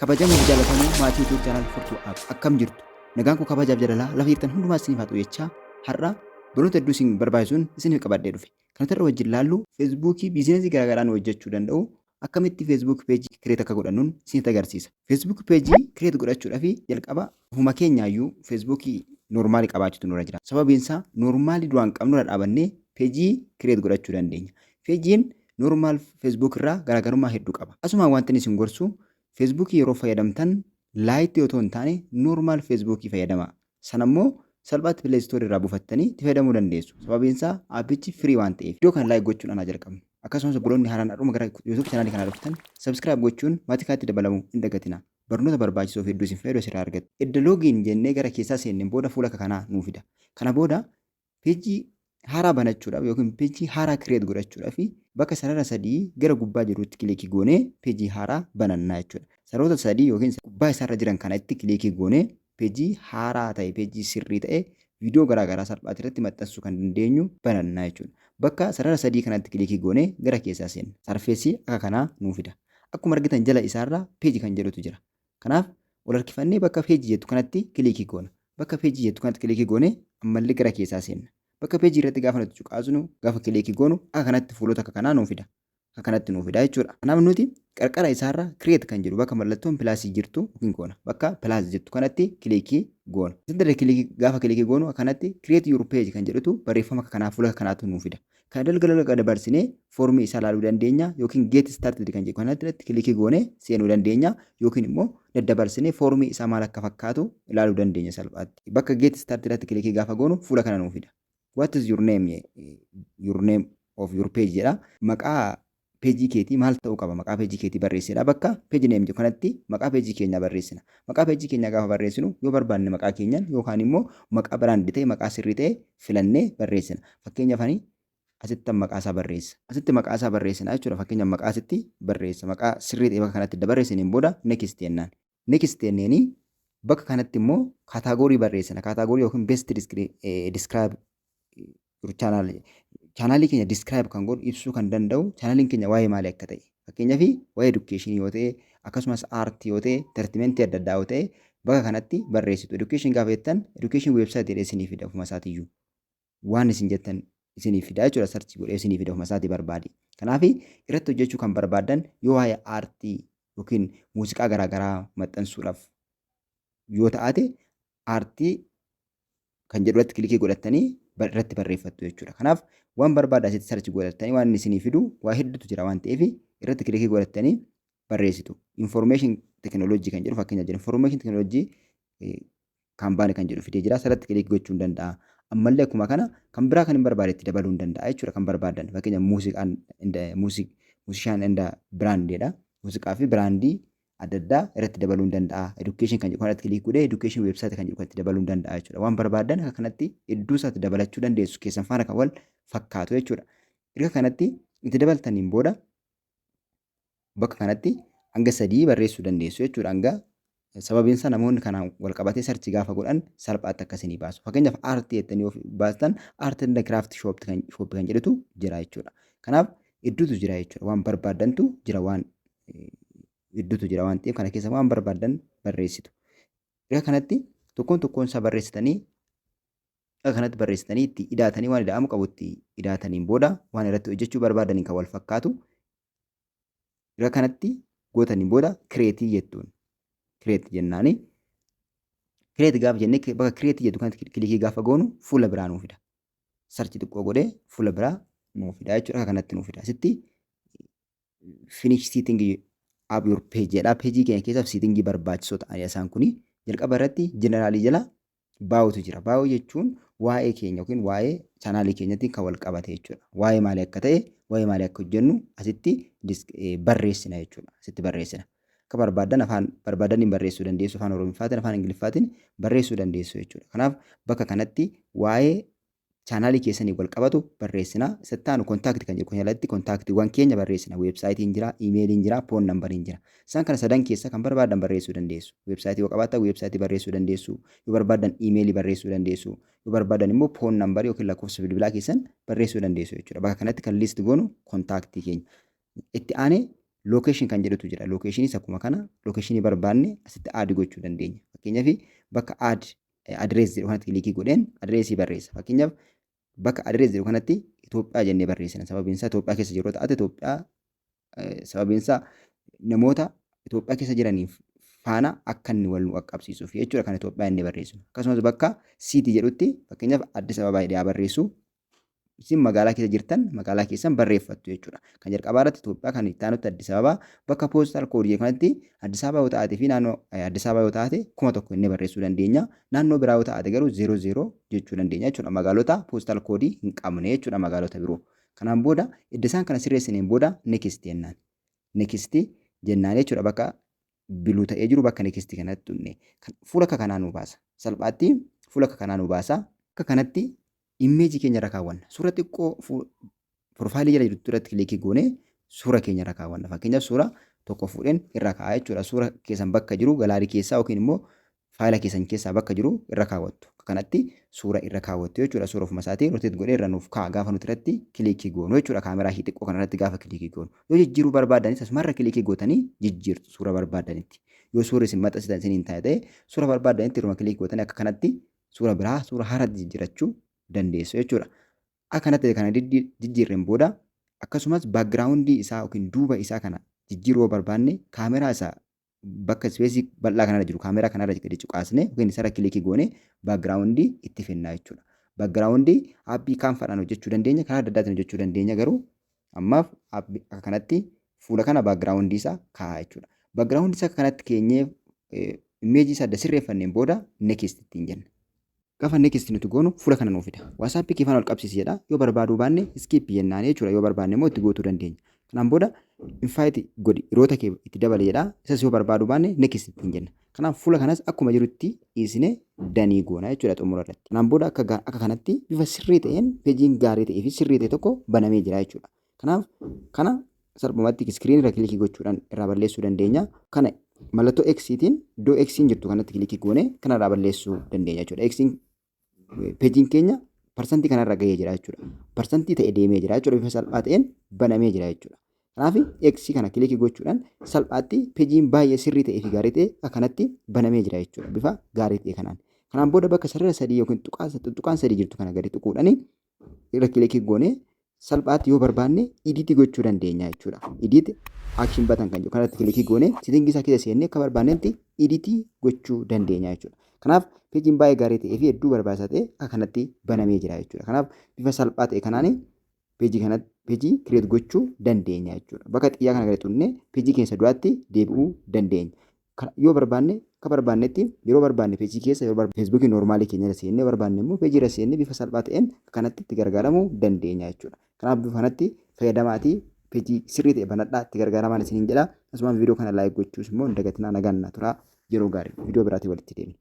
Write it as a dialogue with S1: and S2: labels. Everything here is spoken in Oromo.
S1: Kabajamoo fi jaallatamoo maatii YouTube channel Furtuu App, akkam jirtu? Nagaan koo kabajaaf jaalalaa lafa jirtan hundumaa isiniif haa ta'u jechaa, har'a barnoota hedduu isin barbaachisuun isiniif qabadhee dhufe. Kan nuti har'a wajjin laallu Feesbuukii biizinasii garaagaraa nu hojjechuu danda'u akkamitti Facebook page create akka godhannuun isinitti agarsiisa. Facebook page create godhachuudhaaf jalqaba ofuma keenyaayyuu Facebook normaalii qabaachuutu nurra jira. Sababiin isaa normaalii duraan qabnurra dhaabannee peejii create godhachuu dandeenya. Peejiin normal Facebook irraa garaagarummaa hedduu qaba. Asumaan wanti isin gorsu, Facebook yeroo fayyadamtan Lite otoo hin taane normal Facebook fayyadamaa. Sana immoo salphaatti Play Store irraa buufattanii itti fayyadamuu dandeessu. Sababiin isaa aappichi free waan ta'eef. Iddoo kana like gochuun anaa jalqabnu. Akkasumas obboloonni haaraan har'uma gara YouTube channel kanaa dhuftan subscribe gochuun maatii kanatti dabalamuu hin dagatinaa. Barnoota barbaachisoo fi hedduu isin fayyadu asirraa argattu. Edda login jennee gara keessaa seenneen booda fuula akka kanaa nuu fida. Kana booda peejii haaraa banachuudhaaf yookiin peejii haaraa create godhachuudhaaf bakka sarara sadii gara gubbaa jirutti kilikii goonee peejii haaraa banannaa jechuudha. Saroota sadii yookiin gubbaa isaarra jiran kana itti kilikii goonee peejii haaraa ta'e, peejii sirrii ta'e, viidiyoo garaa garaa salphaatti irratti maxxansuu kan dandeenyu banannaa jechuudha. Bakka sarara sadii kanatti kilikii goonee gara keessaa seenna. Sarfeessii akka kanaa nuu fida. Akkuma argitan jala isaarra peeji kan jedhutu jira. Kanaaf ol harkifannee bakka peejii jettu kanatti kilikii goona. Bakka peejii jettu kanatti kilikii goonee ammallee gara keessaa seenna. Bakka peejii irratti gaafa nuti cuqaasnu, gaafa kilikii goonu, akka kanatti fuulota akka kanaa nuu fida. Akka kanatti nuu fida jechuudha. Kanaaf nuti qarqara isaarra create kan jedhu bakka mallattoon pilaasii jirtu yookiin goona. Bakka plus jettu kanatti kilikii goona. Asirra kilikii gaafa kilikii goonu akka kanatti create your page kan jedhutu barreeffama akka kanaa fuula kanaatu nuu fida. Kana dalga dalga dabarsinee foormii isaa ilaaluu dandeenya yookiin get started kan jedhu kanatti kilikii goonee seenuu dandeenya yookiin immoo daddabarsinee foormii isaa maal akka fakkaatu ilaaluu dandeenya salphaatti. Bakka get started irratti kilikii gaafa goonu fuula kana nuu fida. "What is your name, your name of your page?" jedha. Maqaa peejii keetii maal ta'uu qaba? Maqaa peejii keetii barreessedha. Bakka page name jedhu kanatti maqaa peejii keenyaa barreessina. Maqaa peejii keenyaa gaafa barreessinu yoo barbaanne maqaa keenyan yookaan immoo maqaa brand ta'e, maqaa sirrii ta'e filannee barreessina. Fakkeenyaaf ani asitti maqaa isaa barreessa. Asitti maqaa isaa barreessina jechuudha. Fakkeenyaaf maqaa asitti barreessa. Maqaa sirrii ta'e bakka kanatti barreessiniin booda next jennaan. Next jenneeni bakka kanatti immoo category barreessina. Category yookiin best describe your channel, chaanaalii keenya describe kan godhu, ibsuu kan danda'u, chaanaaliin keenya waa'ee maalii akka ta'e. Fakkeenyaaf waa'ee education yoo ta'e, akkasumas aartii yoo ta'e, entertainmentii adda addaa yoo ta'e, bakka kanatti barreessitu. Education gaafa jettan education website jedhee isinii fida ofuma isaatiiyyuu. Waan isin jettan isinii fida jechuudha, search godhee isinii fida ofuma isaatii barbaade. Kanaaf irratti hojjechuu kan barbaadan yoo waa'ee aartii yookiin muuziqaa garaagaraa maxxansuudhaaf yoo ta'ate, aartii kan jedhu irratti kilikii godhattanii irratti barreeffattu jechuudha. Kanaaf waan barbaada asitti search godhattanii waan inni isinii fidu waa hedduutu jira waan ta'eef irratti kilikii godhattanii barreessitu. Information technology kan jedhu fakkeenya jira. Information technology company kan jedhu fidee jira. Asirratti kilikii gochuu hin danda'a. Ammallee akkuma kana kan biraa kan hin barbaade itti dabaluu hin danda'a jechuudha kan barbaadan. Fakkeenya muuziqaan, musician and brandiidha. Muuziqaa fi brandii adda addaa irratti dabaluu hin danda'a. Education kan jedhu kanatti kilikii godhee education website kan jedhu kanatti dabaluu hin danda'a jechuudha. Waan barbaadan akka kanatti hedduu isaatti dabalachuu dandeessu, keessan faana kan wal fakkaatu jechuudha. Erga kanatti itti dabaltaniin booda bakka kanatti hanga sadii barreessuu dandeessu jechuudha. Hanga sababiin isaa namoonni kanaan wal qabatee search gaafa godhan salphaatti akka isinii baasu. Fakkeenyaaf aartii jettanii yoo baastan art and craft shop kan jedhutu jira jechuudha. Kanaaf hedduutu jira jechuudha. Waan barbaadantu jira, waan hedduutu jira waan ta'eef kana keessa waan barbaadan barreessitu. Erga kanatti tokkoon tokkoon isaa barreessitanii, akka kanatti barreessitanii itti idaatanii, waan ida'amu qabu itti idaataniin booda, waan irratti hojjechuu barbaadaniin kan wal fakkaatu erga kanatti gootaniin booda create jettuun. Create jennaani. Create gaafa jennee bakka create jettu kanatti kilikii gaafa goonu fuula biraa nuu fida. Search xiqqoo godhee fuula biraa nuu fida jechuudha. Akka kanatti nuu fida. Asitti "Finish setting up your page" jedha. Peejii keenya keessaaf settingii barbaachisoo ta'anidha isaan kuni. Jalqaba irratti generalii jala aboutu jira. About jechuun waa'ee keenya yookiin waa'ee chaanaalii keenyatti kan wal qabate jechuudha. Waa'ee maalii akka ta'e, waa'ee maalii akka hojjennu asitti barreessina jechuudha. Asitti barreessina. Akka barbaadan afaan barbaadaniin barreessuu dandeessu, afaan Oromiffaatiin, afaan Ingiliffaatiin barreessuu dandeessu jechuudha. Kanaaf bakka kanatti waa'ee chaanaalii keessanii wal qabatu barreessina. Isatti aanu contact kan jedhu kan jalatti contactiiwwan keenya barreessina. Weebsaayitiin jira, iimeeliin jira, phone numberiin jira. Isaan kana sadan keessa kan barbaadan barreessuu dandeessu. Weebsaayitii yoo qabaattan weebsaayitii barreessuu dandeessu. Yoo barbaadan iimeelii barreessuu dandeessu. Yoo barbaadan immoo phone numberii yookiin lakkoofsa bilbilaa keessan barreessuu dandeessu jechuudha. Bakka kanatti kan list goonu contactii keenya. Itti aanee Location kan jedhutu jira. Locationiis akkuma kana locationii barbaanne asitti add gochuu dandeenya. Fakkeenyaaf, bakka add address jedhu kanatti click godheen addressii barreessa. Fakkeenyaaf, bakka address jedhu kanatti Itoophiyaa jennee barreessina. Sababiin isaa Itoophiyaa keessa yeroo ta'ate Itoophiyaa, sababiin isaa namoota Itoophiyaa keessa jiraniif faana akka inni wal nu qaqqabsiisuuf jechuudha kan Itoophiyaa inni barreessu. Akkasumas bakka city jedhutti fakkeenyaaf Addis Ababaa jedhee haa barreessu. Isin magaalaa keessa jirtan magaalaa keessan barreeffattu jechuudha. Kan jalqabaa irratti Itoophiyaa, kan itti aanutti Addis Ababaa, bakka postal code kanatti Addis Ababaa yoo taate fi naannoo Addis Ababaa yoo taate 1000 inni barreessuu dandeenya. Naannoo biraa yoo taate garuu 00 jechuu dandeenya jechuudha. Magaalota postal code hin qabne jechuudha, magaalota biroo. Kanaan booda edda isaan kana sirreessineen booda next jennaan. Next jennaan jechuudha, bakka blue ta'ee jiru bakka next kanatti tunne. Fuula akka kanaa nu baasa. Salphaatti fuula akka kanaa nu baasa. Akka kanatti imageii keenya irra kaawwanna. Suura xiqqoo profileii jala jirtu irratti click goonee suura keenya irra kaawwanna. Fakkeenyaaf, suura tokko fuudheen irra kaa'aa jechuudha. Suura keessan bakka jiru gallery keessaa yookiin immoo faayila keessan keessaa bakka jiru irra kaawwattu. Akka kanatti suura irra kaawwattu jechuudha. Suura ofuma isaatii rotate godhee irra nuuf kaa'a gaafa nuti irratti click goonu jechuudha. Kaameraa ishii xiqqoo kanarratti gaafa click goonu. Yoo jijjiiruu barbaadanis asumarra click gootanii jijjiirtu suura barbaadanitti. Yoo suurri isin maxxansitan isin hin taane ta'e, suura barbaadanitti irruma click gootanii akka kanatti suura biraa, suura haaraatti jijjiirachuu dandeessu jechuudha. Akka kanatti kana jijjiirreen booda akkasumas backgroundii isaa yookiin duuba isaa kana jijjiiruu yoo barbaanne, kaameraa isaa bakka spaceii bal'aa kanarra jiru kaameraa kanarra gadi cuqaasne yookiin isarra click goone backgroundii itti fennaa jechuudha. Backgroundii appii Canvadhaan hojjechuu dandeenya, karaa adda addaatiin hojjechuu dandeenya, garuu ammaaf appii akka kanatti fuula kana backgroundii isaa kaa'aa jechuudha. Backgroundii isaa akka kanatti keenyee imageii isaa adda sirreeffanneen booda next ittiin jenna. Gaafa next nuti goonu fuula kana nuu fida. WhatsAppii kee faana wal qabsiisi jedha. Yoo barbaaduu baanne skip jennaan jechuudha. Yoo barbaanne immoo itti gootuu dandeenya. Kanaan booda invite godhi, hiriyoota kee itti dabali jedha. Isas yoo barbaaduu baanne next ittiin jenna. Kanaaf fuula kanas akkuma jirutti dhiisnee done goona jechuudha xumura irratti. Kanaan booda akka kanatti bifa sirrii ta'een peejiin gaarii ta'ee fi sirrii ta'e tokko banamee jira jechuudha. Kanaaf kana salphumatti screen irra click gochuudhaan irraa balleessuu dandeenya. Kana mallattoo Xiitiin iddoo Xiin jirtu kanatti click goonee kanarraa balleessuu dandeenya jechuudha. Xiin peejiin keenya percentii kanarra gahee jira jechuudha. Percentii ta'e deemee jira jechuudha. Bifa salphaa ta'een banamee jira jechuudha. Kanaaf X kana click gochuudhaan salphaatti peejiin baay'ee sirrii ta'ee fi gaarii ta'e akkanatti banamee jira jechuudha. Bifa gaarii ta'e kanaan. Kanaan booda bakka sarara sadii yookiin tuqaan sadii jirtu kana gadi tuquudhaan irra click goonee salphaatti yoo barbaanne edit gochuu dandeenya jechuudha. Edit action button kan jedhu kanatti click goonee settingii isaa keessa seennee akka barbaannetti edit gochuu dandeenya jechuudha. Kanaaf peejiin baay'ee gaarii ta'ee fi hedduu barbaachisaa ta'e akka kanatti banamee jira jechuudha. Kanaaf bifa salphaa ta'e kanaan peejii kanatti peejii create gochuu dandeenya jechuudha. Bakka xiyyaa kana gadi tuqnee peejii keessa duraatti deebi'uu dandeenya. Yoo barbaanne, akka barbaannetti yeroo barbaanne peejii keessa yoo Facebookii normalii keenya irra seennee, barbaanne immoo peejii irra seennee bifa salphaa ta'een kanatti itti gargaaramuu dandeenya jechuudha. Kanaaf bifa kanatti fayyadamaatii peejii sirrii ta'e banadhaa, itti gargaaramaan isiniin jedha. Asumaan viidiyoo kana like gochuus immoo hin dagatinaa. Nagaan naa turaa, yeroo gaarii, viidiyoo biraatiin walitti deemna.